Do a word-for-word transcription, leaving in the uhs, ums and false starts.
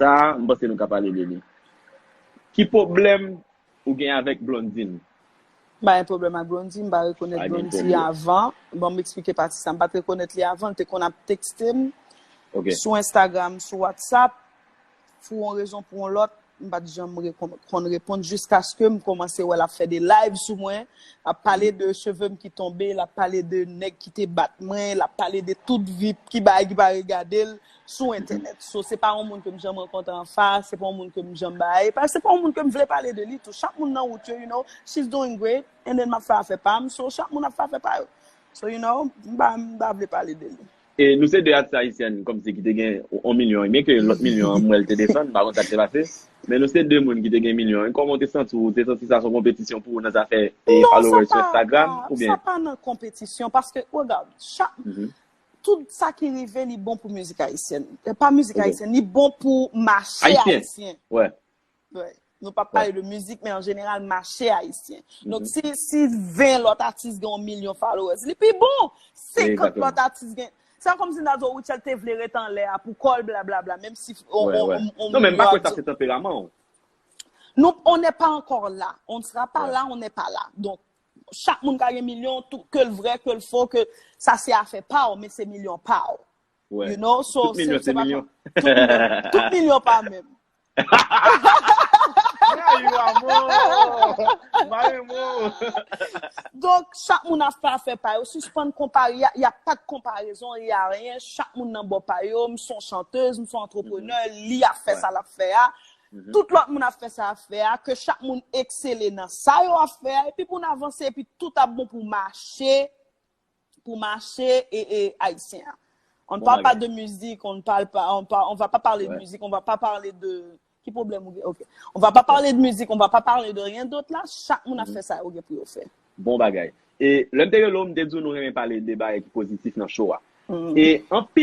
sa, m panse nou ka pale de li. Ki pwoblèm ou gen avèk Blondine? M pa gen pwoblèm ak Blondie, m pa rekonèt Blondie avan. Bon, m eksplike pati sa. M pa t rekonèt li avan, l te konn ap tekste m sou Instagram, sou WhatsApp, pou yon rezon, pou yon lòt, m pa t janm konn reponn jiskaske m kòmanse wè l ap fè de live sou mwen, l ap pale de cheve m ki tonbe, l ap pale de nèg ki te bat mwen, l ap pale de tout vi ki bagay ki pa regade l sou entènèt. So, se pa yon moun ke m janm rankontre anfas, se pa yon moun ke m janm bay, se pa yon moun ke m vle pale de li tou. Chak moun nan wout yo, you know, she's doing great, and then m ap fè afè pa m, so chak moun ap fè afè pa yo. So, you know, m pa, m pa vle pale de li. E nou se de atis ayisyèn kòmsi ki te gen yon milyon, byen ke lòt milyon an m wè l te desann, m pa konn sa k te pase. Men nou se de moun ki te gen milyon. Kòman w te santi w? Ou te santi sa se yon konpetisyon pou ou nan zafè e followers sou Instagram? Oubyen? Sa pa nan konpetisyon, paske, regard, chak, tout sa ki rive, li bon pou mizik ayisyèn. E pa mizik ayisyèn, li bon pou mache ayisyen. Nou p ap pale de mizik, men an jeneral, mache ayisyen. Donk, si, si ven lòt atis gen yon milyon followers, li pi bon. Senkant lòt atis gen. Se kòmsi n ta di w Rutshelle te vle ret anlè a pou kò l, blablabla, menm si on, on, on, on Non, men m pa kwè sa se tanperaman w. Nou, on n'est pas encore là. On ne sera pas là, on n'est pas là. Donk, chak moun ka gen milyon, ke l vrè, ke l fo, ke sa se afè pa w, men se milyon pa w. You know, so, tout milyon se milyon. Tout milyon, tout milyon pa menm. Mayo amor! Mayo amor! Donk, chak moun ap fè afè pa yo. Sispann konpare, y a, y a pas de comparaison, y a rien. Chak moun nan bò pa yo. M se yon chantèz, m se yon antreprenè, li ap fè sa l ap fè a. Tout lòt moun ap fè sa ap fè a, ke chak moun eksele nan sa yo ap fè a, epi pou n avanse, epi tout ap bon pou mache, pou mache e, e ayisyen an. On ne parle pas de musique, on ne parle pas, on, par- on va pas parler de musique, on va pas parler de... Ki pwoblèm ou gen? Ok. On va pas parler de musique, on va pas parler de rien d'autre la. Chak moun ap fè sa yo gen pou yo fè. Bon bagay. E lè m te rele w, m te di w nou renmen pale de bagay ki pozitif nan show a. E anpil